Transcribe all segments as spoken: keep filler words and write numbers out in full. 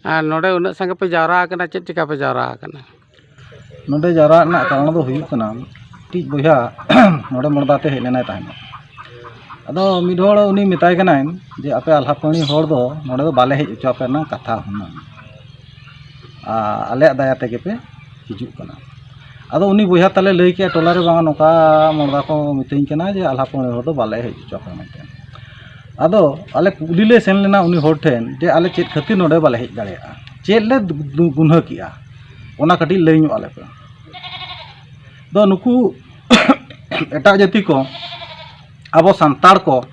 ᱟᱨ ᱱᱚᱰᱮ ᱩᱱᱟᱹᱜ ᱥᱟᱸᱜᱮ ᱯᱮ ᱡᱟᱣᱨᱟ ᱟᱠᱟᱱᱟ, ᱪᱮᱫ ᱪᱤᱠᱟ ᱯᱮ ᱡᱟᱣᱨᱟ ᱟᱠᱟᱱᱟ? ᱱᱚᱰᱮ ᱡᱟᱣᱨᱟ ᱨᱮᱱᱟᱜ ᱠᱟᱨᱚᱱ ᱫᱚ ᱦᱩᱭᱩᱜ ᱠᱟᱱᱟ, ᱢᱤᱫᱴᱤᱡ ᱵᱚᱭᱦᱟ ᱱᱚᱰᱮ ᱢᱚᱲᱫᱟ ᱛᱮ ᱦᱮᱡ ᱞᱮᱱᱟᱭ ᱛᱟᱦᱮᱸᱫ᱾ ᱟᱫᱚ ᱢᱤᱫ ᱦᱚᱲ ᱩᱱᱤ ᱢᱮᱛᱟᱭ ᱠᱟᱱᱟᱭ ᱡᱮ, "ᱟᱯᱮ ᱟᱞᱦᱟᱯᱟᱹᱲᱤ ᱦᱚᱲ ᱫᱚ ᱱᱚᱰᱮ ᱫᱚ ᱵᱟᱞᱮ ᱦᱮᱡ ᱦᱚᱪᱚ ᱟᱯᱮ ᱨᱮᱱᱟᱜ ᱠᱟᱛᱷᱟ ᱦᱩᱱᱟᱹᱝ, ᱟᱨ ᱟᱞᱮᱭᱟᱜ ᱫᱟᱭᱟ ᱛᱮᱜᱮ ᱯᱮ ᱦᱤᱡᱩᱜ ᱠᱟᱱᱟ᱾" ᱟᱫᱚ ᱩᱱᱤ ᱵᱚᱭᱦᱟ ᱛᱟᱞᱮ ᱞᱟᱹᱭ ᱠᱮᱜᱼᱟ ᱴᱚᱞᱟ ᱨᱮ, "ᱵᱟᱝᱟ, ᱱᱚᱝᱠᱟ ᱢᱚᱲᱫᱟ ᱠᱚ ᱢᱤᱛᱟᱹᱧ ᱠᱟᱱᱟ ᱡᱮ ᱟᱞᱦᱟᱯᱟᱹᱲᱤ ᱦᱚᱲ ᱫᱚ ᱵᱟᱞᱮ ᱦᱮᱡ ᱦᱚᱪᱚ ᱟᱯᱮ" ᱢᱮᱱᱛᱮ᱾ ᱟᱫᱚ ᱟᱞᱮ ᱠᱩᱞᱤ ᱞᱮ ᱥᱮᱱ ᱞᱮᱱᱟ ᱩᱱᱤ ᱦᱚᱲ ᱴᱷᱮᱱ ᱡᱮ, "ᱟᱞᱮ ᱪᱮᱫ ᱠᱷᱟᱹᱛᱤᱨ ᱱᱚᱰᱮ ᱵᱟᱞᱮ ᱦᱮᱡ ᱫᱟᱲᱮᱭᱟᱜᱼᱟ, ᱪᱮᱫ ᱞᱮ ᱫᱩ-, ᱫᱩ-, ᱜᱩᱱᱟᱹ ᱠᱮᱜᱼᱟ, ᱚᱱᱟ ᱠᱟᱹᱴᱤᱡ ᱞᱟᱹᱭ ᱧᱚᱜ ᱟᱞᱮ ᱯᱮ?" ᱫᱚ ᱱᱩᱠᱩ ᱮᱴᱟᱜ ᱡᱟᱹᱛᱤ ᱠᱚ ᱟᱵᱚ ᱥᱟᱱᱛᱟᱲ ᱠᱚ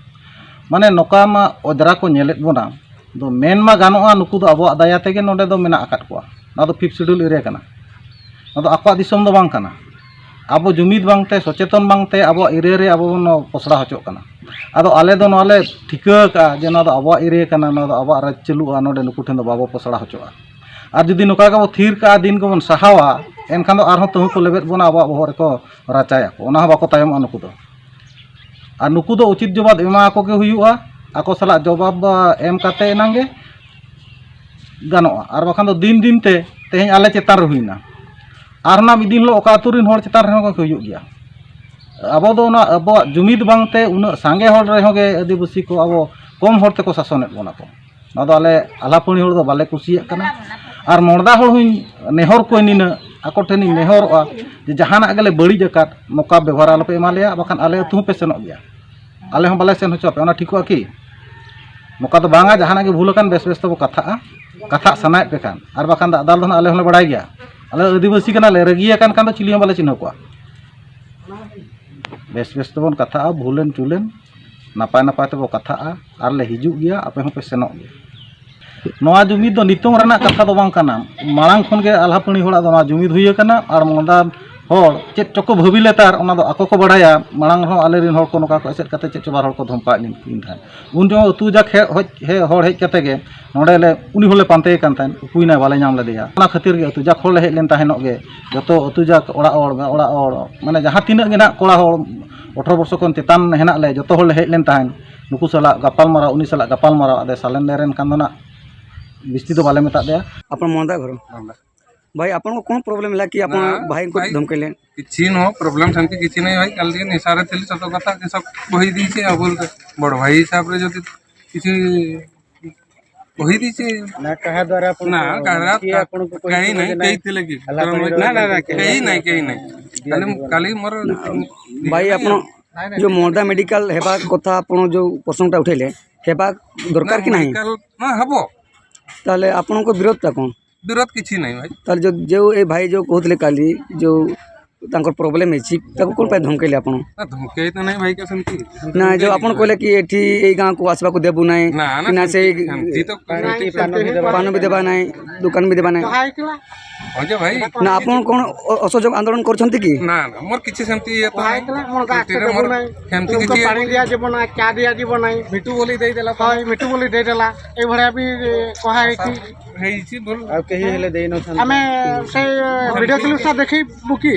ᱢᱟᱱᱮ ᱱᱚᱝᱠᱟ ᱢᱟ ᱚᱡᱽᱨᱟ ᱠᱚ ᱧᱮᱞᱮᱫ ᱵᱚᱱᱟ, ᱫᱚ ᱢᱮᱱ ᱢᱟ ᱜᱟᱱᱚᱜᱼᱟ ᱱᱩᱠᱩ ᱫᱚ ᱟᱵᱚᱣᱟᱜ ᱫᱟᱭᱟ ᱛᱮᱜᱮ ᱱᱚᱰᱮ ᱫᱚ ᱢᱮᱱᱟᱜ ᱟᱠᱟᱫ ᱠᱚᱣᱟ᱾ ᱱᱚᱣᱟ ᱫᱚ ᱯᱷᱤᱯᱛᱷ ᱥᱤᱰᱩᱞ ᱮᱨᱤᱭᱟ ᱠᱟᱱᱟ, ᱱᱚᱣᱟ ᱫᱚ ᱟᱠᱚᱣᱟᱜ ᱫᱤᱥᱚᱢ ᱫᱚ ᱵᱟᱝ ᱠᱟᱱᱟ᱾ ᱟᱵᱚ ᱡᱩᱢᱤᱫ ᱵᱟᱝᱛᱮ, ᱥᱚᱪᱮᱛᱚᱱ ᱵᱟᱝᱛᱮ ᱟᱵᱚᱣᱟᱜ ᱮᱨᱤᱭᱟ ᱨᱮ ᱟᱵᱚ ᱵᱚᱱ ᱯᱚᱥᱲᱟ ᱦᱚᱪᱚᱜ ᱠᱟᱱᱟ᱾ ᱟᱫᱚ ᱟᱞᱮ ᱫᱚ ᱱᱚᱣᱟ ᱞᱮ ᱴᱷᱤᱠᱟᱹ ᱟᱠᱟᱫᱼᱟ ᱡᱮ ᱱᱚᱣᱟ ᱫᱚ ᱟᱵᱚᱣᱟᱜ ᱮᱨᱤᱭᱟ ᱠᱟᱱᱟ, ᱱᱚᱣᱟ ᱫᱚ ᱟᱵᱚᱣᱟᱜ ᱨᱟᱡᱽ ᱪᱟᱹᱞᱩᱜᱼᱟ, ᱱᱚᱰᱮ ᱱᱩᱠᱩ ᱴᱷᱮᱱ ᱫᱚ ᱵᱟᱵᱚ ᱯᱚᱥᱲᱟ ᱦᱚᱪᱚᱜᱼᱟ᱾ ᱟᱨ ᱡᱩᱫᱤ ᱱᱚᱝᱠᱟ ᱜᱮᱵᱚ ᱛᱷᱤᱨ ᱠᱟᱜᱼᱟ, ᱫᱤᱱ ᱜᱮᱵᱚᱱ ᱥᱟᱦᱟᱣᱟ, ᱮᱱᱠᱷᱟᱱ ᱫᱚ ᱟᱨᱦᱚᱸ ᱛᱟᱹᱦᱩ ᱠᱚ ᱞᱮᱵᱮᱫ ᱵᱚᱱᱟ, ᱟᱵᱚᱣᱟᱜ ᱵᱚᱦᱚᱜ ᱨᱮᱠᱚ ᱨᱟᱪᱟᱭᱟᱠᱚ, ᱚᱱᱟ ᱦᱚᱸ ᱵᱟᱠᱚ ᱛᱟᱭᱚᱢᱚᱜᱼᱟ ᱱᱩᱠᱩ ᱫᱚ᱾ ᱟᱨ ᱱᱩᱠᱩ ᱫᱚ ᱩᱪᱤᱛ ᱡᱚᱵᱟᱵ ᱮᱢᱟ ᱟᱠᱚ ᱜᱮ ᱦᱩᱭᱩᱜᱼᱟ, ᱟᱠᱚ ᱥᱟᱞᱟᱜ ᱡᱚᱵᱟᱵ, ᱟ, ᱮᱢ ᱠᱟᱛᱮ ᱮᱱᱟᱝ ᱜᱮ ᱜᱟᱱᱚᱜᱼᱟ, ᱟᱨ ᱵᱟᱠᱷᱟᱱ ᱫᱚ ᱫᱤᱱ ᱫᱤᱱ ᱛᱮ ᱛᱮᱦᱮᱧ ᱟᱞᱮ ᱪᱮᱛᱟᱱ ᱨᱮ ᱦᱩᱭᱱᱟ, ᱟᱨ ᱚᱱᱟ ᱢᱤᱫ ᱫᱤᱱ ᱦᱤᱞᱳᱜ ᱚᱠᱟ ᱟᱹᱛᱩ ᱨᱮᱱ ᱦᱚᱲ ᱪᱮᱛᱟᱱ ᱨᱮᱦᱚᱸ ᱠᱚ ᱦᱩᱭᱩᱜ ᱜᱮᱭᱟ᱾ ᱟᱵᱚ ᱫᱚ ᱚᱱᱟ ᱟᱵᱚᱣᱟᱜ ᱡᱩᱢᱤᱫ ᱵᱟᱝᱛᱮ ᱩᱱᱟᱹᱜ ᱥᱟᱸᱜᱮ ᱦᱚᱲ ᱨᱮᱦᱚᱸ ᱜᱮ ᱟᱹᱫᱤᱵᱟᱹᱥᱤ ᱠᱚ ᱟᱵᱚ ᱠᱚᱢ ᱦᱚᱲ ᱛᱮᱠᱚ ᱥᱟᱥᱚᱱᱮᱫ ᱵᱚᱱᱟ ᱠᱚ᱾ ᱱᱚᱣᱟ ᱫᱚ ᱟᱞᱮ ᱟᱞᱟᱯᱟᱹᱲᱤ ᱦᱚᱲ ᱫᱚ ᱵᱟᱞᱮ ᱠᱩᱥᱤᱭᱟᱜ ᱠᱟᱱᱟ᱾ ᱟᱨ ᱢᱚᱲᱫᱟ ᱦᱚᱲ ᱦᱚᱸᱧ ᱱᱮᱦᱚᱨ ᱠᱚᱣᱟ, ᱱᱤᱱᱟᱹᱜ ᱟᱠᱚ ᱴᱷᱮᱱᱤᱧ ᱱᱮᱦᱚᱨᱚᱜᱼᱟ ᱡᱮ ᱡᱟᱦᱟᱱᱟᱜ ᱜᱮᱞᱮ ᱵᱟᱹᱲᱤᱡ ᱟᱠᱟᱫ, ᱱᱚᱝᱠᱟ ᱵᱮᱵᱚᱦᱟᱨ ᱟᱞᱚᱯᱮ ᱮᱢᱟ ᱞᱮᱭᱟ, ᱵᱟᱠᱷᱟᱱ ᱟᱞᱮ ᱟᱹᱛᱩ ᱦᱚᱸᱯᱮ ᱥᱮᱱᱚᱜ ᱜᱮᱭᱟ, ᱟᱞᱮ ᱦᱚᱸ ᱵᱟᱞᱮ ᱥᱮᱱ ᱦᱚᱪᱚ ᱟᱯᱮᱭᱟ᱾ ᱚᱱᱟ ᱴᱷᱤᱠᱚᱜᱼᱟ ᱠᱤ? ᱱᱚᱝᱠᱟ ᱫᱚ ᱵᱟᱝᱟ, ᱡᱟᱦᱟᱱᱟᱜ ᱜᱮ ᱵᱷᱩᱞ ᱟᱠᱟᱱ ᱵᱮᱥ ᱵᱮᱥ ᱛᱮᱵᱚ ᱠᱟᱛᱷᱟᱜᱼᱟ, ᱠᱟᱛᱷᱟᱜ ᱥᱟᱱᱟᱭᱮᱫ ᱯᱮ ᱠᱷᱟᱱ᱾ ᱟᱨ ᱵᱟᱠᱷᱟᱱ ᱫᱟᱜ ᱫᱟᱞ ᱫᱚ ᱱᱟᱜ ᱟᱞᱮ ᱦᱚᱸᱞᱮ ᱵᱟᱲᱟᱭ ᱜᱮᱭᱟ, ᱟᱞᱮ ᱟᱹᱫᱤᱵᱟᱹᱥᱤ ᱠᱟᱱᱟᱞᱮ, ᱨᱟᱹᱜᱤ ᱟᱠᱟᱱ ᱠᱷᱟᱱ ᱫᱚ ᱪᱤᱞᱤ ᱦᱚᱸ ᱵᱟᱞᱮ ᱪᱤᱱᱦᱟᱹᱣ ᱠᱚᱣᱟ᱾ ᱵᱮᱥ ᱵᱮᱥ ᱛᱮᱵᱚᱱ ᱠᱟᱛᱷᱟᱜᱼᱟ, ᱵᱷᱩᱞᱮᱱ ᱪᱩᱞᱮᱱ ᱱᱟᱯᱟᱭ ᱱᱟᱯᱟᱭ ᱛᱮᱵᱚ ᱠᱟᱛᱷᱟᱜᱼᱟ, ᱟᱨ ᱞᱮ ᱦᱤᱡᱩᱜ ᱜᱮᱭᱟ, ᱟᱯᱮ ᱦᱚᱸᱯᱮ ᱥᱮᱱᱚᱜ ᱜᱮᱭᱟ᱾ ᱱᱚᱣᱟ ᱡᱩᱢᱤᱫ ᱫᱚ ᱱᱤᱛᱚᱝ ᱨᱮᱱᱟᱜ ᱠᱟᱛᱷᱟ ᱫᱚ ᱵᱟᱝ ᱠᱟᱱᱟ, ᱢᱟᱲᱟᱝ ᱠᱷᱚᱱ ᱜᱮ ᱟᱞᱦᱟᱯᱟᱹᱲᱤ ᱦᱚᱲᱟᱜ ᱫᱚ ᱱᱚᱣᱟ ᱡᱩᱢᱤᱫ ᱦᱩᱭ ᱟᱠᱟᱱᱟ᱾ ᱟᱨ ᱢᱚᱲᱫᱟ ᱦᱚᱲ ᱪᱮᱫ ᱪᱚᱠᱚ ᱵᱷᱟᱹᱵᱤ ᱞᱮᱛᱟᱨ, ᱚᱱᱟ ᱫᱚ ᱟᱠᱚ ᱠᱚ ᱵᱟᱲᱟᱭᱟ᱾ ᱢᱟᱲᱟᱝ ᱨᱮᱦᱚᱸ ᱟᱞᱮᱨᱮᱱ ᱦᱚᱲ ᱠᱚ ᱱᱚᱝᱠᱟ ᱠᱚ ᱮᱥᱮᱫ ᱠᱟᱛᱮ ᱪᱮᱫ ᱪᱚ ᱵᱟᱨ ᱦᱚᱲ ᱠᱚ ᱫᱷᱚᱢᱠᱟᱣᱮᱫ ᱞᱤᱧ ᱛᱟᱦᱮᱸᱫ᱾ ᱩᱱ ᱡᱚᱠᱷᱚᱱ ᱟᱹᱛᱩ ᱡᱟᱠ ᱦᱮ-, ᱦᱚᱡ-, ᱦᱮ-, ᱦᱚᱲ ᱦᱮᱡ ᱠᱟᱛᱮ ᱜᱮ ᱱᱚᱰᱮ ᱞᱮ, ᱩᱱᱤ ᱦᱚᱲᱞᱮ ᱯᱟᱱᱛᱮᱭᱮ ᱠᱟᱱ ᱛᱟᱦᱮᱸᱫ, ᱩᱠᱩᱭᱮᱱᱟᱭ, ᱵᱟᱞᱮ ᱧᱟᱢ ᱞᱮᱫᱮᱭᱟ᱾ ᱚᱱᱟ ᱠᱷᱟᱹᱛᱤᱨ ᱜᱮ ᱟᱹᱛᱩ ᱡᱟᱠ ᱦᱚᱲ ᱞᱮ ᱦᱮᱡ ᱞᱮᱱ ᱛᱟᱦᱮᱸ ᱧᱚᱜ ᱜᱮ, ᱡᱚᱛᱚ ᱟᱹᱛᱩ ᱡᱟᱠ ᱚᱲᱟᱜ ᱦᱚᱲ, ᱚᱲᱟᱜ ᱦᱚᱲ, ᱢᱟᱱᱮ ᱡᱟᱦᱟᱸ ᱛᱤᱱᱟᱹᱜ ᱜᱮ ᱱᱟᱦᱟᱜ ᱠᱚᱲᱟ ᱦᱚᱲ ᱟᱴᱷᱨᱚ ᱵᱚᱨᱥᱚ ᱠᱷᱚᱱ ᱪᱮᱛᱟᱱ ᱦᱮᱱᱟᱜ ᱞᱮ, ᱡᱚᱛᱚ ᱦᱚᱲ ᱞᱮ ᱦᱮᱡ ᱞᱮᱱ ᱛᱟᱦᱮᱸᱫ᱾ ᱱᱩᱠᱩ ᱥᱟᱞᱟᱜ ᱜᱟᱯᱟᱞ ᱢᱟᱨᱟᱣ, ᱩᱱᱤ ᱥᱟᱞᱟᱜ ᱜᱟᱯᱟᱞ ᱢᱟᱨᱟᱣ, ᱟᱫᱚ ᱥᱟᱞᱮᱱᱰᱟᱨ ᱮᱱ ᱠᱷᱟᱱ ᱫᱚ ᱱᱟᱜ ବେଶୀ ତ ବାଲେ ମେତା ଦେଆ। ଆପଣ ମନ୍ଦା ଘର? ମନ୍ଦା। ଭାଇ, ଆପଣଙ୍କୁ କ'ଣ ପ୍ରୋବ୍ଲେମ ହେଲା କି ଆପଣ ନା, ଭାଇଙ୍କୁ ଭାଇ, ଧମକେଇଲେ? କିଛି ନୁହଁ, ପ୍ରୋବ୍ଲେମ ସେମିତି କିଛି ନାହିଁ ଭାଇ। କାଲି ଟିକେ ନିଶାରେ ଥିଲି, ସତ କଥା, ସେ ସବୁ କହିଦେଇଛି। ଆଉ ଭୁଲ, ବଡ଼ ଭାଇ ହିସାବରେ ଯଦି କିଛି କହିଦେଇଛି। ନା, କାହା ଦ୍ୱାରା ଆପଣ ନା, କାହା ଦ୍ୱାରା କିଏ ଆପଣଙ୍କୁ କେହି କହିଥିବ ନାହିଁ, ଯେ କେହି ଥିଲେ କି? କାରଣ ନା, ନା, ନା, କେହି ନାହିଁ, କେହି ନାହିଁ। କାଲି, କାଲି ମୋର ଭାଇ, ଆପଣ ଯୋଉ ମନ୍ଦା ମେଡିକାଲ ହେବା କଥା, ଆପଣ ଯୋଉ ପ୍ରସଙ୍ଗଟା ଉଠେଇଲେ, ହେବା ଦରକାର କି ନାହିଁ? ମେଡିକାଲ, ନା, ହବ। ତାହେଲେ ଆପଣଙ୍କ ବିରୋଧଟା କ'ଣ? ବିରୋଧ କିଛି ନାହିଁ ଭାଇ। ତାହେଲେ ଯୋଉ, ଯୋଉ ଏ ଭାଇ ଯୋଉ କହୁଥିଲେ କାଲି, ଯୋଉ ତାଙ୍କର ପ୍ରୋବ୍ଲେମ ହେଇଛି, ତାକୁ କ'ଣ ପାଇଁ ଧମକେଇଲେ ଆପଣ? ନା, ଧମକେଇ ତ ନାହିଁ ଭାଇ, କେ ସେମିତି। ନା, ଯୋଉ ଆପଣ କହିଲେ କି ଏଠି ଏଇ ଗାଁକୁ ଆସିବାକୁ ଦେବୁ ନାହିଁ, ନା, ନା, କି ନା, ସେଇ ସେମିତି, ସେମିତି ତ ପାନ ବି ଦେବା ନାହିଁ, ଦୋକାନ ବି ଦେବା ନାହିଁ। ହଁ ଯେ ଭାଇ। ନା, ଆପଣ କ'ଣ ଅ-, ଅସହଯୋଗ ଆନ୍ଦୋଳନ କରିଛନ୍ତି କି? ନା, ନା, ମୋର କିଛି ସେମିତି ଇଏ ତ ନାହିଁ। ସେମିତି କିଛି ପାଣି ଦିଆଯିବ ନାହିଁ, ଚା ଦିଆଯିବ ନାହିଁ। ମିଟୁ ବୋଲି ଦେଇଦେଲା। ହଁ, ମିଟୁ ବୋଲି ଦେଇଦେଲା। ଏଇଭଳିଆ ବି କୁହା ହେଇଛି। ହେଇଛି, ଭଲ। ଆଉ କେହି ହେଲେ ଦେଇନଥାନ୍ତି। ଆମେ ସେଇ ଭିଡ଼ିଓ କ୍ଲିପ୍ଟା ଦେଖିବୁ କି?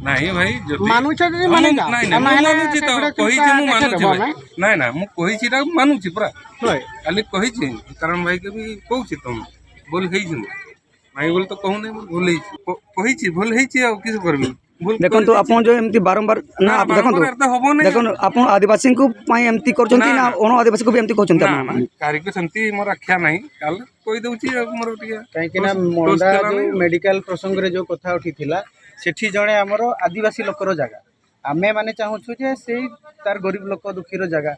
ନାଇଁ ଭାଇ, ଯଦି ମାନୁଛ ଯଦି ହଁ, ମାନିଯାଅ। ନାଇଁ, ନାଇଁ, ମୁଁ ମାନୁଛି ତ, କହିଛି, ମୁଁ ମାନୁଛି ଭାଇ। ନାଇଁ, ନା, ମୁଁ କହିଛି, ଏଇଟା ମାନୁଛି ପୁରା। କାଲି କହିଛି, କାରଣ ଭାଇ କେ ବି କହୁଛି, ତମ ଭୁଲ ହେଇଛି। ମୁଁ ନାଇଁ ବୋଲି ତ କହୁନି, ମୁଁ ଭୁଲ ହେଇଛି। କ-, କହିଛି, ଭୁଲ ହେଇଛି, ଆଉ କିସ କରିବି? ଭୁଲ ଦେଖନ୍ତୁ, କରିଦେଇଛି। ଆପଣ ଯୋଉ ଏମିତି ବାରମ୍ବାର, ନା, ନା, ଆପଣ ଦେଖନ୍ତୁ, ବାରମ୍ବାର ଏତେ ହବନି। ଦେଖନ୍ତୁ, ଆପଣ ଆଦିବାସୀଙ୍କୁ ପାଇଁ ଏମିତି କରୁଛନ୍ତି ନା, ନା, ନା। ଅଣ ଆଦିବାସୀକୁ ବି ଏମିତି କରୁଛନ୍ତି ନା, ଆପଣ? ନା, କାହାରିକୁ ସେମିତି ମୋର ଆଖ୍ୟା ନାହିଁ। କାଲି କହିଦଉଛି, ଆଉ ମୋର ଟିକେ କାହିଁକି ନା, ଦୋଷ, ଦୋଷ ମଣ୍ଡା ଥିଲା ଯୋଉ ନାହିଁ। ମେଡିକାଲ ପ୍ରସଙ୍ଗରେ ଯୋଉ କଥା ଉଠିଥିଲା, ସେଠି ଜଣେ ଆମର ଆଦିବାସୀ ଲୋକର ଜାଗା। ଆମେ ମାନେ ଚାହୁଁଛୁ ଯେ ସେଇ ତାର ଗରିବ ଲୋକ, ଦୁଃଖୀର ଜାଗା,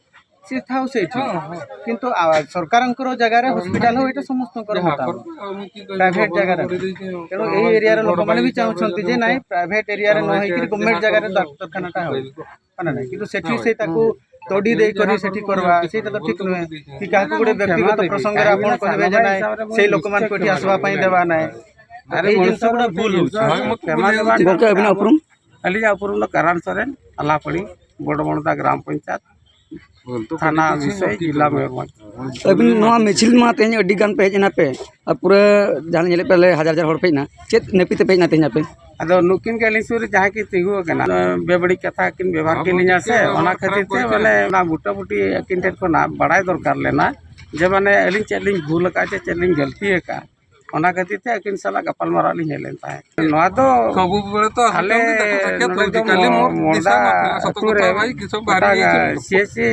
ସିଏ ଥାଉ ସେଇଠି। ହଁ, ହଁ। କିନ୍ତୁ, ଆ, ସରକାରଙ୍କର ଜାଗାରେ ହସ୍ପିଟାଲ ହଉ, ଏଇଟା ସମସ୍ତଙ୍କର ଯାହା ମତାମତ। କରୁ, ଆଉ ମୁଁ କି କହିବି, ପ୍ରାଇଭେଟ ଭଗବାନ ଜାଗାରେ। କରିଦେଇଛି, ଆଉ ତେଣୁ କଣ ଏଇ ହବ, ଏରିଆର ବଡ ଲୋକମାନେ ଭାଇ ବି ଚାହୁଁଛନ୍ତି ହିସାବରେ ଯେ ନାଇଁ, ପ୍ରାଇଭେଟ ଏରିଆରେ ନ ହେଇକିରି ଗଭର୍ଣ୍ଣମେଣ୍ଟ ଜାଗାରେ ଡାକ୍ତରଖାନାଟା ହଉ। କହିବି, କହ। ମାନେ ନାଇଁ, କିନ୍ତୁ ସେଠି ହଁ, ସେ ଭାଇ। ତାକୁ ତଡ଼ି ଦେଇକରି ସେଠି କରିବା, ସେଇଟା ତ ଠିକ ନୁହେଁ। କି କାହାକୁ ଗୋଟେ କ୍ଷମା ବ୍ୟକ୍ତିଗତ ଦେବି, ପ୍ରସଙ୍ଗରେ ଆପଣ କହିବେ ଯେ ନାଇଁ, ସେଇ ଲୋକମାନଙ୍କୁ ଏଠି ଆସିବା ପାଇଁ ଦେବା ନାହିଁ। ଆରେ, ଏଇ ଜିନିଷ ଗୁଡ଼ା ଭୁଲ ହଉଛି। କ୍ଷମା ଦେବା। ᱜᱚᱢᱠᱮ, ᱟᱹᱵᱤᱱᱟᱜ ᱩᱯᱨᱩᱢ? ᱟᱹᱞᱤᱧᱟᱜ ᱩᱯᱨᱩᱢ ᱫᱚ ᱠᱟᱨᱟᱱ ᱥᱚᱨᱮᱱ, ᱟᱞᱟᱯᱟᱹᱲᱤ, ᱵᱚᱰᱚᱢᱚᱲᱫᱟ ᱜᱨᱟᱢ ᱯᱚᱧᱪᱟᱭᱮᱛ, ᱛᱷᱟᱱᱟ ᱵᱤᱥᱚᱭ, ᱡᱤᱞᱟ ᱢᱚᱭᱩᱨᱵᱷᱚᱸᱡᱽ᱾ ᱟᱹᱵᱤᱱ ᱱᱚᱣᱟ ᱢᱤᱪᱷᱤᱞ ᱢᱟ ᱛᱮᱦᱮᱧ ᱟᱹᱰᱤ ᱜᱟᱱ ᱯᱮ ᱦᱮᱡ ᱮᱱᱟ ᱯᱮ, ᱟᱨ ᱯᱩᱨᱟᱹ ᱡᱟᱦᱟᱸ ᱧᱮᱞᱮᱫ ᱯᱮᱭᱟ ᱞᱮ ᱦᱟᱡᱟᱨ ᱦᱟᱡᱟᱨ ᱦᱚᱲ ᱯᱮ ᱦᱮᱡ ᱮᱱᱟ, ᱪᱮᱫ ᱱᱟᱹᱯᱤᱛ ᱛᱮᱯᱮ ᱦᱮᱡ ᱮᱱᱟ ᱛᱮᱦᱮᱧ ᱟᱯᱮ? ᱟᱫᱚ ᱱᱩᱠᱤᱱ ᱜᱮ ᱟᱹᱞᱤᱧ ᱥᱩᱨ ᱨᱮ ᱡᱟᱦᱟᱸᱭ ᱠᱤᱱ ᱛᱤᱸᱜᱩ ᱟᱠᱟᱱᱟ, ᱵᱮᱵᱟᱹᱲᱤᱡ ᱠᱟᱛᱷᱟ ᱠᱤᱱ ᱵᱮᱵᱚᱦᱟᱨ ᱠᱮᱫ ᱞᱤᱧᱟ ᱥᱮ, ᱚᱱᱟ ᱠᱷᱟᱹᱛᱤᱨ ᱛᱮ ᱢᱟᱱᱮ ᱚᱱᱟ ᱵᱩᱴᱟᱹ ᱵᱩᱴᱤ ᱟᱹᱠᱤᱱ ᱴᱷᱮᱱ ᱠᱷᱚᱱᱟᱜ ᱵᱟᱲᱟᱭ ᱫᱚᱨᱠᱟᱨ ᱞᱮᱱᱟ᱾ ᱡᱮ ᱢᱟᱱᱮ ᱟᱹᱞᱤᱧ ᱪᱮᱫ ᱞᱤᱧ ᱵᱷᱩᱞ ᱟᱠᱟᱫᱼᱟ ᱪᱮ ᱪᱮᱫ ᱞᱤᱧ ᱜᱟᱹᱞᱛᱤ ᱟᱠᱟᱫᱼᱟ, ᱚᱱᱟ ᱠᱷᱟᱹᱛᱤᱨ ᱛᱮ ᱟᱹᱠᱤᱱ ᱥᱟᱞᱟᱜ ᱜᱟᱯᱟᱞ ᱢᱟᱨᱟᱜ ᱞᱤᱧ ᱦᱮᱡ ᱞᱮᱱ ᱛᱟᱦᱮᱸᱫ᱾ ᱱᱚᱣᱟ ᱫᱚ ᱟᱞᱮ ᱱᱚᱰᱮ ᱫᱚ ᱟᱹᱛᱩ ᱨᱮ ᱢᱤᱫᱴᱟᱝ ᱥᱤ ᱮᱪ ᱥᱤ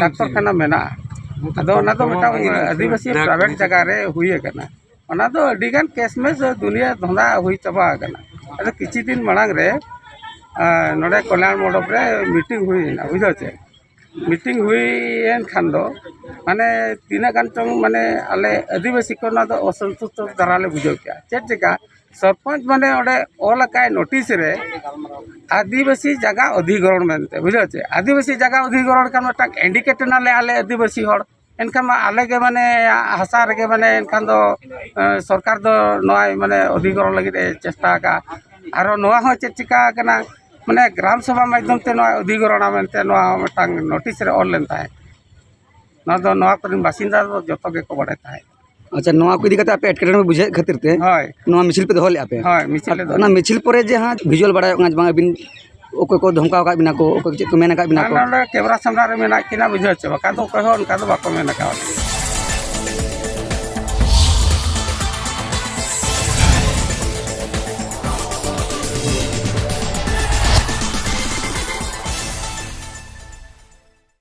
ᱰᱟᱠᱛᱚᱨ ᱠᱷᱟᱱᱟ ᱢᱮᱱᱟᱜᱼᱟ᱾ ᱟᱫᱚ ᱚᱱᱟ ᱫᱚ ᱢᱤᱫᱴᱟᱝ ᱟᱹᱫᱤᱵᱟᱹᱥᱤ ᱯᱨᱟᱭᱵᱷᱮᱴ ᱡᱟᱭᱜᱟ ᱨᱮ ᱦᱩᱭ ᱟᱠᱟᱱᱟ᱾ ᱚᱱᱟ ᱫᱚ ᱟᱹᱰᱤᱜᱟᱱ ᱠᱮᱥ ᱢᱮᱥ ᱫᱩᱱᱤᱭᱟᱹ ᱫᱷᱚᱸᱫᱟ ᱦᱩᱭ ᱪᱟᱵᱟ ᱟᱠᱟᱱᱟ᱾ ᱟᱫᱚ ᱠᱤᱪᱷᱩ ᱫᱤᱱ ᱢᱟᱲᱟᱝ ᱨᱮ ᱟᱨ ᱱᱚᱰᱮ ᱠᱚᱞᱭᱟᱱ ᱢᱚᱱᱰᱚᱯ ᱨᱮ ᱢᱤᱴᱤᱝ ᱦᱩᱭᱮᱱᱟ, ᱵᱩᱡᱷᱟᱹᱣ ᱪᱮ? ᱢᱤᱴᱤᱝ ᱦᱩᱭᱮᱱ ᱠᱷᱟᱱ ᱫᱚ ᱢᱟᱱᱮ ᱛᱤᱱᱟᱹᱜ ᱜᱟᱱ ᱪᱚᱝ ᱢᱟᱱᱮ ᱟᱞᱮ ᱟᱹᱫᱤᱵᱟᱹᱥᱤ ᱠᱚ ᱱᱚᱣᱟ ᱫᱚ ᱚᱥᱚᱱᱛᱩᱥᱴ ᱫᱷᱟᱨᱟ ᱞᱮ ᱵᱩᱡᱷᱟᱹᱣ ᱠᱮᱜᱼᱟ᱾ ᱪᱮᱫ ᱪᱮᱠᱟ ᱥᱚᱨᱯᱚᱧᱪ ᱢᱟᱱᱮ ᱚᱸᱰᱮ ᱚᱞ ᱟᱠᱟᱭ ᱱᱳᱴᱤᱥ ᱨᱮ ᱟᱹᱫᱤᱵᱟᱹᱥᱤ ᱡᱟᱭᱜᱟ ᱚᱫᱷᱤᱜᱨᱚᱦᱚᱬ ᱢᱮᱱᱛᱮ, ᱵᱩᱡᱷᱟᱹᱣ ᱪᱮ? ᱟᱹᱫᱤᱵᱟᱹᱥᱤ ᱡᱟᱭᱜᱟ ᱚᱫᱷᱤᱜᱨᱚᱦᱚᱬ ᱠᱷᱟᱱ ᱢᱤᱫᱴᱟᱝ ᱤᱱᱰᱤᱠᱮᱴ ᱮᱱᱟᱞᱮ ᱟᱞᱮ ᱟᱹᱫᱤᱵᱟᱹᱥᱤ ᱦᱚᱲ᱾ ᱮᱱᱠᱷᱟᱱ ᱢᱟ ᱟᱞᱮ ᱜᱮ ᱢᱟᱱᱮ ᱦᱟᱥᱟ ᱨᱮᱜᱮ ᱢᱟᱱᱮ ᱮᱱᱠᱷᱟᱱ ᱫᱚ ᱮ, ᱥᱚᱨᱠᱟᱨ ᱫᱚ ᱱᱚᱣᱟᱭ ᱢᱟᱱᱮ ᱚᱫᱷᱤᱜᱨᱚᱦᱚᱬ ᱞᱟᱹᱜᱤᱫ ᱮ ᱪᱮᱥᱴᱟ ᱟᱠᱟᱫᱼᱟ᱾ ᱟᱨᱚ ᱱᱚᱣᱟ ᱦᱚᱸ ᱪᱮᱫ ᱪᱤᱠᱟ ᱟᱠᱟᱱᱟ, ᱢᱟᱱᱮ ᱜᱨᱟᱢ ᱥᱚᱵᱷᱟ ᱢᱟᱫᱽᱫᱷᱚᱢ ᱛᱮ ᱱᱚᱣᱟ ᱚᱫᱷᱤᱜᱨᱚᱦᱚᱬᱟ ᱢᱮᱱᱛᱮ ᱱᱚᱣᱟ ᱦᱚᱸ ᱢᱤᱫᱴᱟᱝ ᱱᱳᱴᱤᱥ ᱨᱮ ᱚᱞ ᱞᱮᱱ ᱛᱟᱦᱮᱸᱫ᱾ ᱱᱚᱣᱟ ᱫᱚ ᱱᱚᱣᱟ ᱠᱚᱨᱮᱱ ᱵᱟᱥᱤᱱᱫᱟ ᱫᱚ ᱡᱚᱛᱚ ᱜᱮᱠᱚ ᱵᱟᱲᱟᱭ ᱛᱟᱦᱮᱸᱫ᱾ ᱟᱪᱪᱷᱟ, ᱱᱚᱣᱟ ᱠᱚ ᱤᱫᱤ ᱠᱟᱛᱮ ᱟᱯᱮ ᱮᱴᱠᱮᱴᱚᱬᱮ ᱯᱮ ᱵᱩᱡᱷᱟᱹᱣᱮᱫ ᱠᱷᱟᱹᱛᱤᱨ ᱛᱮ ᱦᱳᱭ᱾ ᱱᱚᱣᱟ ᱢᱤᱪᱷᱤᱞ ᱯᱮ ᱫᱚᱦᱚ ᱞᱮᱫᱼᱟ ᱯᱮ? ᱦᱳᱭ, ᱢᱤᱪᱷᱤᱞ ᱞᱮ ᱫᱚᱦᱚ ᱚᱱᱟ ᱞᱮᱫᱼᱟ᱾ ᱢᱤᱪᱷᱤᱞ ᱯᱚᱨᱮ ᱡᱟᱦᱟᱸ ᱵᱷᱤᱡᱩᱣᱟᱞ ᱵᱟᱲᱟᱭᱚᱜ ᱠᱟᱱᱟ ᱡᱮ ᱵᱟᱝ ᱟᱹᱵᱤᱱ ᱚᱠᱚᱭ ᱠᱚ ᱫᱷᱚᱢᱠᱟᱣ ᱟᱠᱟᱫ ᱵᱤᱱᱟ ᱠᱚ, ᱚᱠᱚᱭ ᱠᱚ ᱪᱮᱫ ᱠᱚ ᱢᱮᱱ ᱟᱠᱟᱫ ᱵᱤᱱᱟ ᱠᱚ? ᱱᱚᱰᱮ ᱠᱮᱢᱨᱟ ᱥᱟᱢᱱᱟ ᱨᱮ ᱢᱮᱱᱟᱜ ᱠᱤᱱᱟ, ᱵᱩᱡᱷᱟᱹᱣ ᱪᱮ? ᱵᱟᱠᱷᱟᱱ ᱫᱚ ᱚᱠᱚᱭ ᱦᱚᱸ ᱚᱱᱠᱟ ᱫᱚ ᱵᱟᱠᱚ ᱢᱮᱱ ᱟᱠᱟᱫ᱾